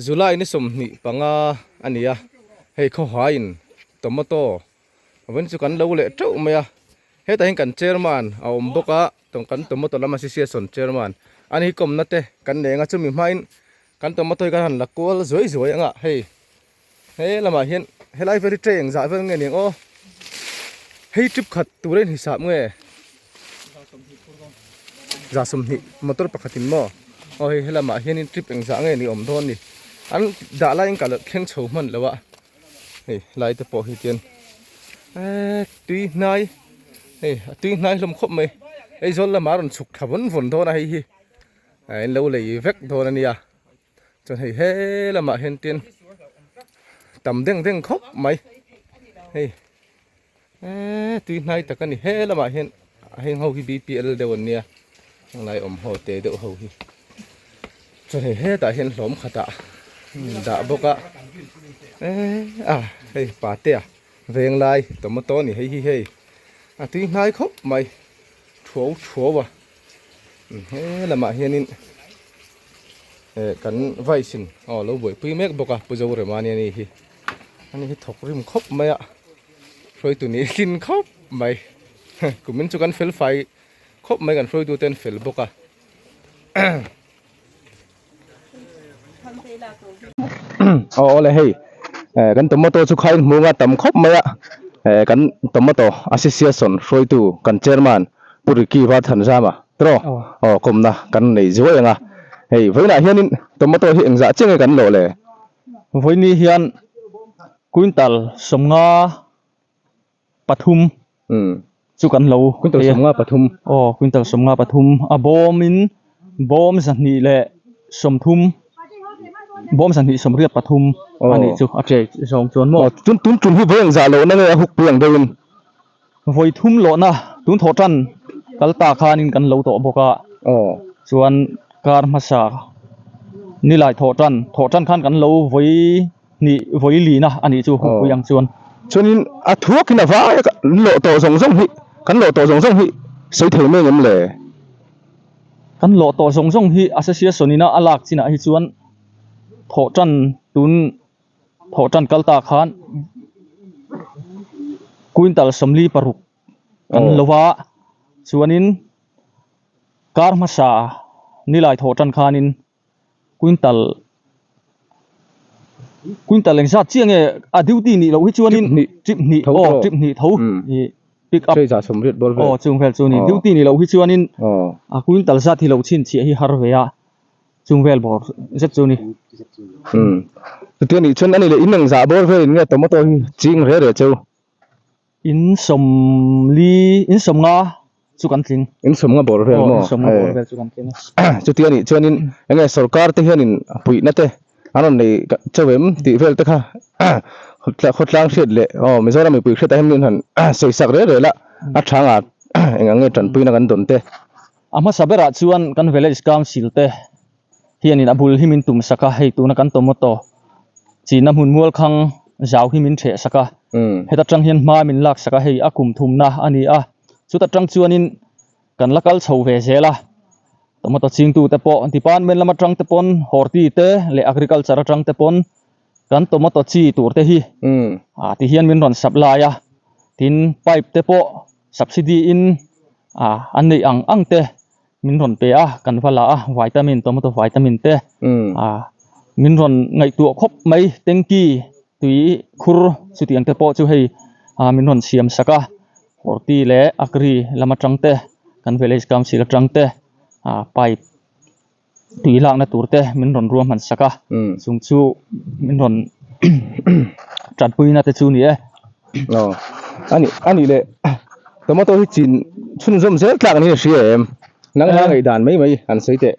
July ni 25 a ni a, hei khawhaiin tomato vawiin chu kan lo leh teuh mai a, hetah hian kan chairman a awm bawk a, kan tomato lam association chairman a ni hi kawmna te kan nei ang a, chumi hmain kan tomato hi kan han la kual zuai zuai ang a, hei. He lamah hian helai vel hi tray engzah vel nge niang aw hei trip khat tur a inhisap nge za 20 motor pakhatin maw aw hei helamah hianin trip engzah nge ni awm dawn ni an dah laiin ka thleng chho hman lo a hei lai te pawh hi tian eee tui hnai hei a tui hnai hlawm khawp mai Aizawl lamah a rawn chhuk thla vawn vawn dawn a hei hi in lo lei vek dawn a nia. Chuan hei he lamah hian tin tam deng deng khawp mai hei eee tui hnai tak a ni he lamah hian heng ho hi bpl deuh an nia helai awm ho te deuh ho hi chuan hei hetah hian hlawm khatah dah bawk a eee a hei patea venglai tomato a ni hei hi hei a tui hnai khawp mai thuau thuau a he lamah hianin eh kan vice in aw lo buaipui mek bawk a Pu Zorema ania ni hi ani hi thawk rim khawp mai a hruaitu nih hlin khawp mai kumin chu kan fel fai khawp mai kan hruaitu te an fel bawk a. Aw awle hei eh kan tomato chu khain hmung a tam khawp mai a eh kan tomato association hruaitu kan chairman Pu Ricky Varthanzama tawh aw kawmna kan nei zuai ang a hei vawiinah hianin tomato hi engzah chiah nge kan lawh le? Vawiini hian quintal 53 chu kan lo Quintal 53. Aw quintal 53 a bawmin bawm 230 bawm 283 a nih chu a che zawng chuan maw. Tun tun tum hi vawi engzah lohna nge a huk pui ang deuhin? Vawi thum lohna tun thawh tan kal ta khanin kan lo tawh bawk a. Aw. Chuan kar hmasa nilai thawh tan thawh tan khan kan lo vawi Hnih vawi lina a nih chu hukpui ang chuan. Chuanin a thuakin a vai a kan lawh tawh zawng zawng hi kan lawh tawh zawng zawng hi sawi thei mai ngem le? Kan lawh tawh zawng zawng hi association ina a lak chinah hi chuan thawh tan tun thawh tan kal ta khan quintal 46 kan lo va chuanin kar hmasa nilai thawh tan khanin quintal quintal engzat chiah nge a duty nih loh hi chuanin trip hnih aw trip hnih tho ih pick up aw chung vel chu a ni duty nih loh hi chuanin a quintal zat hi lo chhinchhiah hi har ve a chung vel bawr zet chu a ni. Chutia nih chuan a ni leh in engzah bawr velin nge tomato hi ching re re cheu. In 40 in 50 chu kan tling. In 50 bawr vel maw? In 50 bawr vel chu kan tling a. Chuti a nih chuanin eng nge sorkar te hianin puihna te an rawn nei chauh em tih vel te kha khawtlang hriat leh aw Mizoram mipui hriatah hian min han sawi sak rel rel a, a tha ngah eng ang nge tanpuina kan dawn te. A hmasa berah chuan kan village council te hianin a bul hi min tum sak a, hei tuna kan tomato china hmun mual khang zau hi min theh sak a, heta tang hian hma min lak sak a, hei a kum thumna a ni a, chuta tang chuanin kan la kal chho ve zel a, tomato chingtu te pawh department lam atang te pawn horti te leh agriculture atang te pawn kan tomato chi tur te hi ah ti hian min rawn supply a, tin pipe te pawh subsidy in ah an neih ang ang te. Min rawn pe a, kan va la a, vitamin, tomato vitamin te ah min rawn ngaihtuah khawp mai, tanky tui khur chutiang te pawh chu hei ah min rawn siam sak a, horti leh agri lam atang te kan village council atang te ah pipe tui lakna tur te min rawn ruahman sak a, chung chu min rawn tanpuina te chu a ni e. Aw a nih a nih leh tomato hi chin chhunzawm zel tlak niin a hria em? Nang hla ngaihdan mai mai an sawi teh.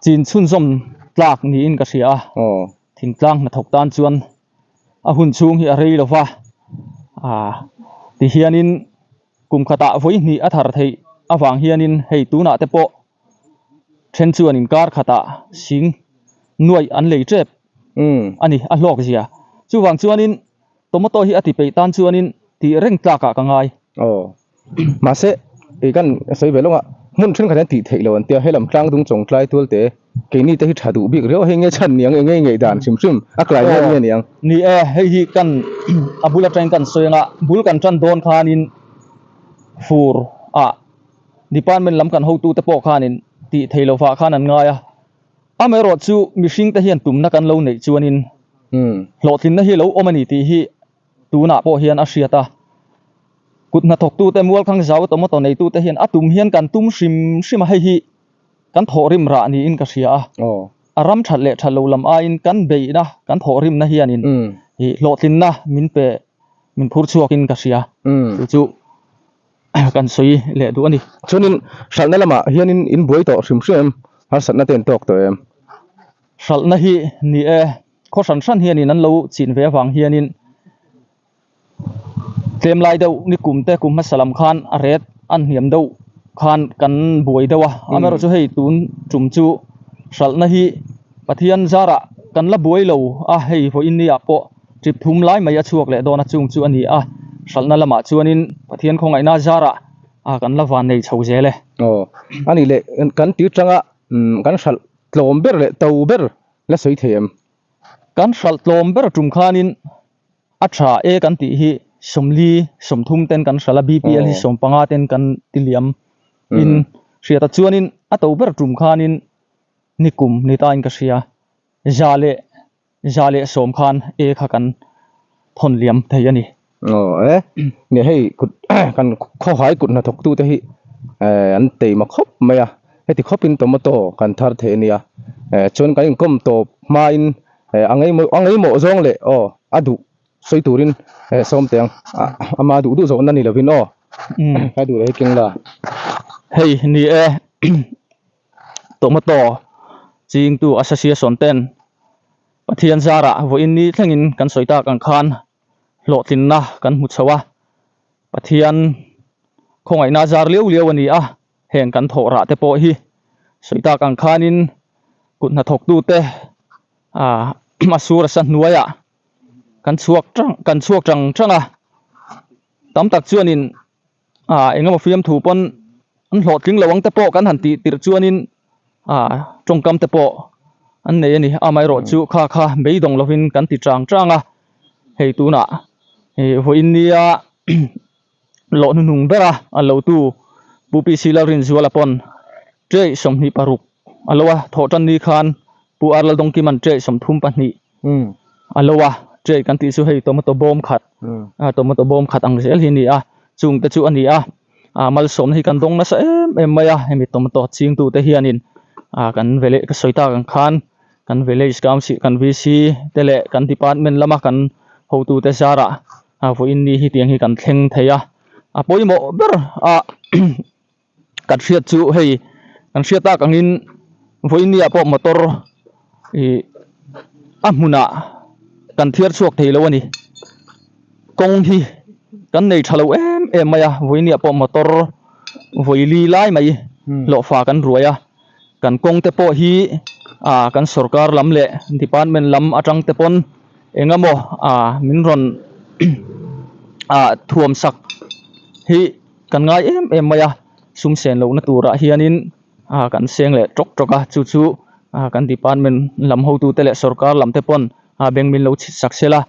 Chin chhunzawm tlak niin ka hria a, thingtlang hnathawk tan chuan a hun chhung hi a rei lo va, ah tihianin kum khatah vawi hnih a thar theih avang hianin hei tunah te pawh Then chuan inkar khatah sing nuaih an lei tep a ni, a hlawk zia. Chuvang chuanin tomato hi a ti peih tan chuanin tih reng tlakah ka ngai. Aw. Mahse, kei kan sawi ve lawng a, hmun thenkhat hian tih theih lo an tia, helam tlangdung chawngtlai tualte Keini te hi tha duh bik riau a, hei nge chhan niang eng nge i ngaihdan hrim hrim a climate nge niang? Ni e, hei hi kan a bul atangin kan sawi anga bul kan tan dawn khanin fur ah department lam kan hotu te pawh khanin tih thei lovah khan an ngai a, amaherawh chu mihring te hian tumna kan lo neih chuanin hlawhtlinna hi lo awm a ni tih hi tunah pawh hian a hriat a, kut hnathawktute mualkhang zau tomato neitute hian a tum hian kan tum hrim hrim a, hei hi kan thawhrim rah niin ka hria a, a ram that leh that lo lam aiin kan beihna kan thawhrimna hianin ih hlawhtlinna min pe min phur chhuakin ka hria chu chu kan sawi leh duh a ni. Chuanin hralhna lamah hianin in buai tawh hrim hrim em? Harsatna te in tawk tawh em? Hralhna hi ni e, khaw hran hran hianin an lo chin ve avang hianin Tlem lai deuh ni kum te kum hmasa lam khan a ret an hniam deuh khan kan buai deuh a, amaherawhchu hei tun tum chu hralhna hi Pathian zarah kan la buai lo a, hei vawiin ni ah pawh trip thum lai mai a chhuak leh dawn a chung chu a ni a, hralhna lamah chuanin Pathian khawngaihna zarah kan la van nei chho zel e. Aw, a nih leh kan tir tanga kan hralh tlawm ber leh to ber la sawi thei em? Kan hralh tlawm ber tum khanin A tha e kan tih hi 40 30 ten kan hralh a, BPL hi 15 ten kan ti liam in hriat a, chuanin a to ber tum khanin ni kum ni ta in ka hria, za leh za leh sawm khan e kha kan thawn liam thei a ni. Aw e, nia hei kut kan khawhai kut hnathawk tu te hi an teima khawp mai a, heti khawpin tomato kan thar thei a nia, chuan kan inkawm tawp hmain A ngaimawh zawng leh aw a duh sawi turin sawm teh ang ama duh duh zawhna ni lovin aw a duh leh hi keng la. Hei ni e tomato chingtu association ten Pathian zarah vawiin ni thlengin kan sawi tak ang khan hlawhtlinna kan hmu chho a, Pathian khawngaihna zar liau liau a ni a. Heng kan thawh rah te pawh hi sawi tak ang khanin kut hnathawktute ah a sur a sa hnuaiah kan chhuak tang kan chhuak tang tang a, tam tak chuanin ah eng emaw fiamthu pawn an hlawhtling lo ang te pawh kan han tih tirh chuanin ah tawngkam te pawh an nei a ni. Amaherawh chu kha kha beidawng lovin kan ti tang tang a, hei tunah ih vawiin nia Lawh hnuhnung bera a lo tu Pu PC Lalrinzuala pawn Ṭei 26 a lo a, thawh tan ni khan Pu R Laldawngkima'n Ṭei 32 a lo a, Ṭei kan tih chu hei tomato bawm khat, tomato bawm khat ang zel hi a ni a, chung te chu a ni a, malsawmna hi kan dawng nasa em em mai a, hemi tomato chingtute hianin kan vele ka sawi tak ang khan kan village council kan VC te leh kan department lama kan hotute zarah A vawiin ni hi tiang hi kan thleng thei a, a pawimawh ber a kan hriat chu hei kan hriat tak angin vawiin ni ah pawh motor ih a hmunah kan thiar chhuak thei lo a ni, kawng hi kan nei tha lo em em mai a, vawiin ni ah pawh motor vawi li lai mai hlawhfa kan ruai a, kan kawng te pawh hi ah kan sorkar lam leh department lam atang te pawn. Eng emaw ah min rawn ah thuam sak hi kan ngai em em mai a, sum sen lohna turah hianin ah kan seng leh tawk tawk a, chu chu ah kan department lam hotute leh sorkar lam te pawn ah beng min lo chhit sak sel a,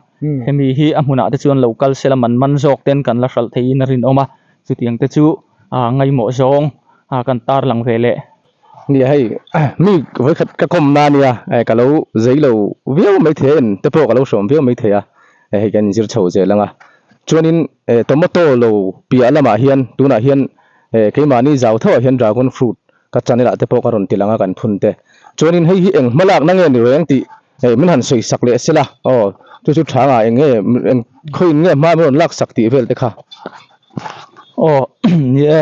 hemi hi a hmunah te chuan lo kal sel a man man zawk ten kan la hralh theihin a rinawm a, chutiang te chu ah ngaimawh zawng ah kan tarlang ve leh. Nia hei mi vawikhat ka kawmna ania ka lo zei lo viau mai thei a en te pawh ka lo hrawm viau mai thei a hei kan inzir chho zel ang a chuanin tomato lo piah lamah hian tunah hian keimahni zau tho ah hian dragon fruit ka channel ah te pawh ka rawn ti lang a kan phun te chuanin hei hi eng hmalakna nge ni reng tih min han sawi sak leh sela aw chu chu tha nga eng nge eng khawiin nge hma min rawn lak sak tih vel te kha. Aw ni e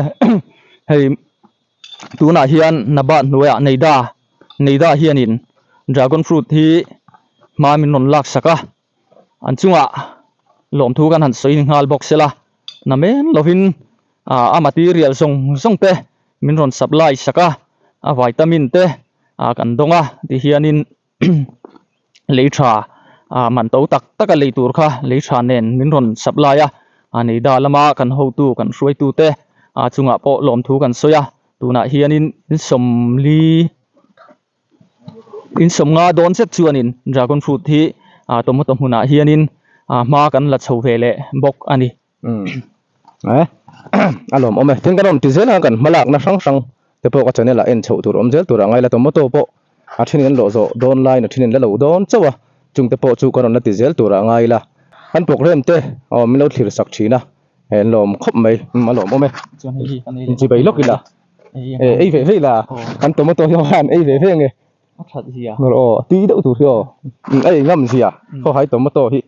hei. Tunah hian Nabat hnuaiah Neida Neida hianin dragon fruit hi hma min rawn lak sak a, an chungah lawmthu kan han sawi nghal bawk sela, namen lovin ah a material zawng zawng te min rawn supply sak a, a vitamin te ah kan dawng a tihianin lei tha ah man to tak tak a lei tur kha lei tha nen min rawn supply a a nei da lama kan hotu kan hruaitu te ah chungah pawh lawmthu kan sawi a tunah hianin in 40. In sawmnga dawn zet chuanin dragon fruit hi ah tomato hmunah hianin ah hma kan la chho ve leh bawk a ni. Umm eh a lawm awm e tin kan awm ti zel ang kan hma lakna hrang hrang te pawh ka channel ah en chhoh tur awm zel tur ah ngai la tomato pawh a then in an lawh zawh dawn laiin a then in la lo dawn chauh a chung te pawh chu ka rawn la ti zel tur ah ngai la kan programme te aw min lo thlir sak thin a eh an lawm khawp mai umm a lawm awm e chibai lawk ila eh ei ve ve ila kan tomato hi an ei ve ve nge. A that zia. Nawr aw, a tui deuh tur hi aw. A ei ngam zia. Khaw hai tomato hi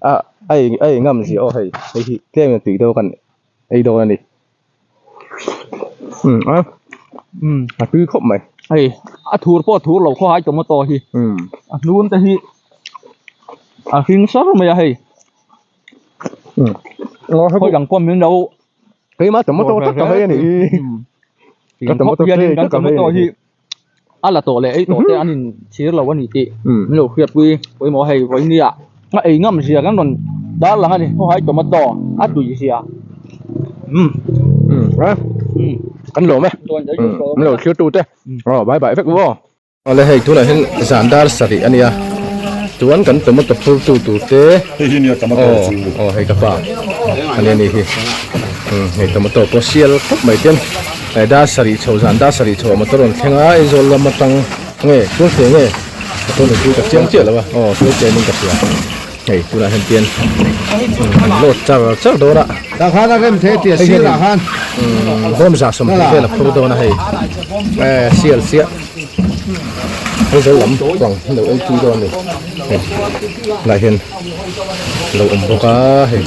a a ei a ei ngam zia aw hei. Hei hi tlem in a tui deuh a kan ei dawn a ni. Umm a umm a tui khawp mai. Hei a thur pawh a thur lo khaw hai tomato hi. Umm A hnun te hi a hring sar mai a hei. Umm Khawi dang pawh min lo Keimah tomato tak ka vei a ni. Ka tomato kan tomato hi. A la tawh leh ei tawh te an in chhir lo a ni tih min lo hriatpui pawimawh hei vawinia a ei ngam zia kan rawn dar lang a ni khawhai tomato a tui zia umm kan lawm e min lo thlir tu te aw bye bye vek u aw. Awle hei tunah hian zan dar sarih a nia chuan kan tomato phur tu tur te aw aw hei ka pa a nia ni hi hei tomato pawh sial khawp mai ten. He dar sarih chho zan dar sarih chho ah motor rawn thleng a Aizawl lam atang nge Tulte nge motor nei chu ka chiang chiah lo a aw Tulte ning ka hria hei tunah hian tian an load char char dawn a Tah khan a rem thei tia sial ah khan bawm za sawmhnih vel a phur dawn a hei eh sial chiah Aizawl lam pang lo ei tui dawn a ni hei tunah hian lo awm bawk a hei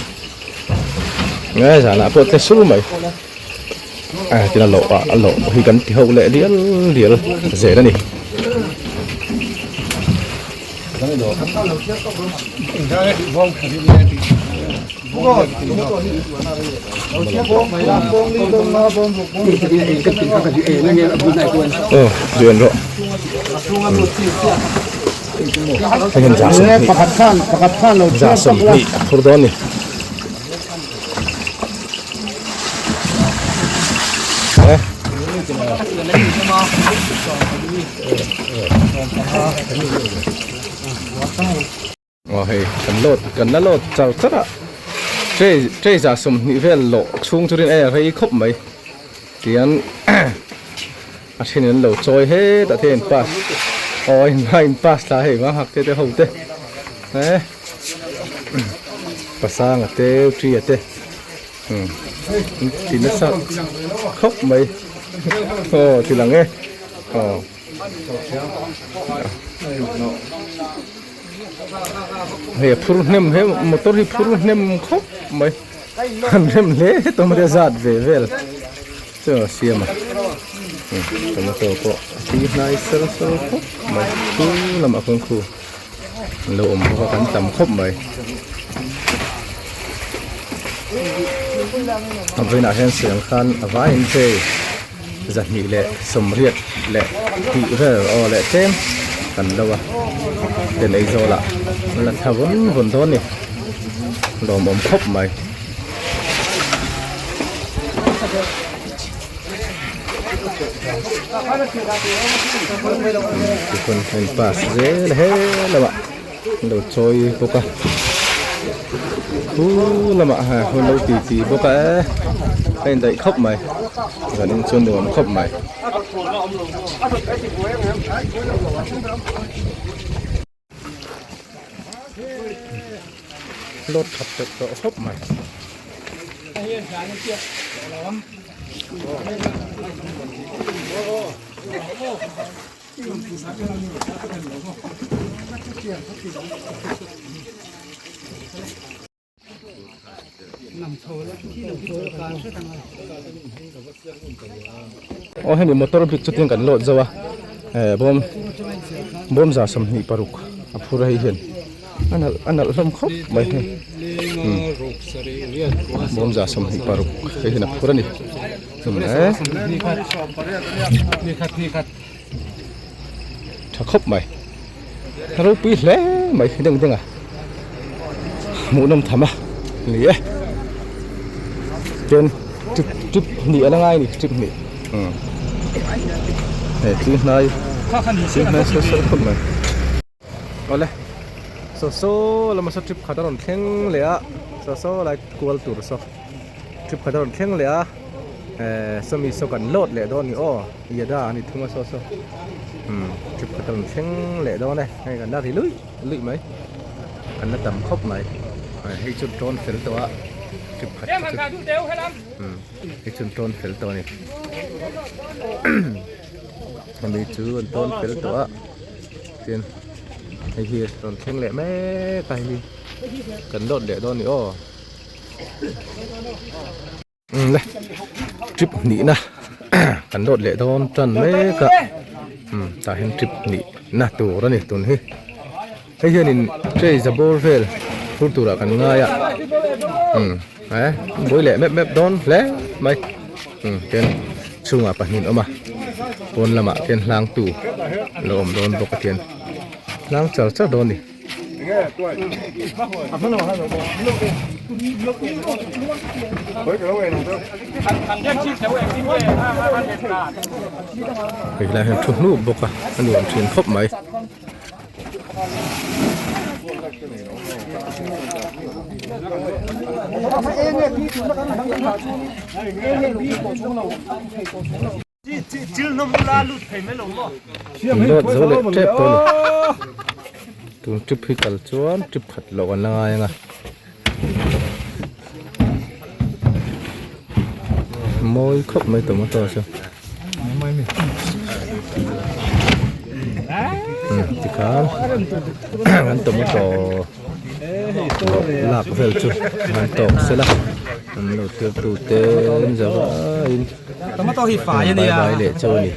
nge zanah pawh tle sur mai. Tin a lawh ah a lawh hi kan ti ho leh lial lial zel a ni. Aw duh en rawh hei hian za 20 a phur dawn a ni. Aw hei kan load kan la load char char a tray tray za 20 vel lawh chhung churin e rei khawp mai tian a then in an lo chawi hetah te in pass aw a in pass thla hei vang hak te te ho te eh. Pasanga te Ṭia te umm ti nasa khawp mai aw ti lang e aw hei a phur hnem he motor hi phur hnem khawp mai an rem hle tomato zat ve vel chu a siam a tomato pawh a tui hnai sar sar khawp mai chu lamah khawn khu. An lo awm bawk a kan tam khawp mai. A vawiinah hian siang khan a vaiin phei zahnih leh sawmriat leh tih vel aw leh tlem kan lo a ten Aizawlah an la thla vawn vawn dawn a ni lawmawm khawp mai. Tichuan an pass zel he lamah an lo chawi bawk a khu lamah ha hun lo ti ti bawk a e a indaih khawp mai zanin chu nuam khawp mai. Load that teuh tawh khawp mai. Aw hemi motor bik chu tin kan load zo a eh bawm bawm za 26 a phur a hei hian a nalh a nalh hlawm khawp mai hei bawm za 26 hei hian a phur a ni Tha khawp mai a ropui hle mai deng deng a hmuhnawm tham a ni e chuan trip trip hnih a la ngai a ni trip hnih umm hei thil hnai. Tui hmel sar sar khawp mai. Awle saw saw lama saw trip khat a rawn thleng leh a saw saw lai kual tur saw trip khat a rawn thleng leh a eh sawmi saw kan load leh dawn a ni aw yada a ni thung a saw saw umm trip khat a rawn thleng leh dawn e hei kan la ri luih luih mai kan la tam khawp mai hei chu tawn fel tawh a trip khat chu umm hei chu tawn fel tawh a ni hemi chu an tawn fel tawh a. Tin hei hi rawn thleng leh mek a hei hi kan load leh dawn a ni aw umm le trip hnihna kan load leh dawn tan mek a umm tah hian trip hnihna tur a ni tun hi hei hianin tray za bawr vel phur turah kan ngai a umm eh buai leh mep mep dawn hle mai. Umm ten chhungah pahnih an awm a pawn lamah khian hlangtu lo awm dawn bawk a tian hlang char char dawn a ni. Hei lai hian thu hnup bawk a a nuam thin khawp mai. Load zo leh tep tawh a ni tun trip hi kal chuan trip khat loh an la ngai ang a mawi khawp mai tomato chu. Tikhan an tomato lak vel chu an tawk sela an lo tir tu te an za vaiin bye bye leh chauh a ni.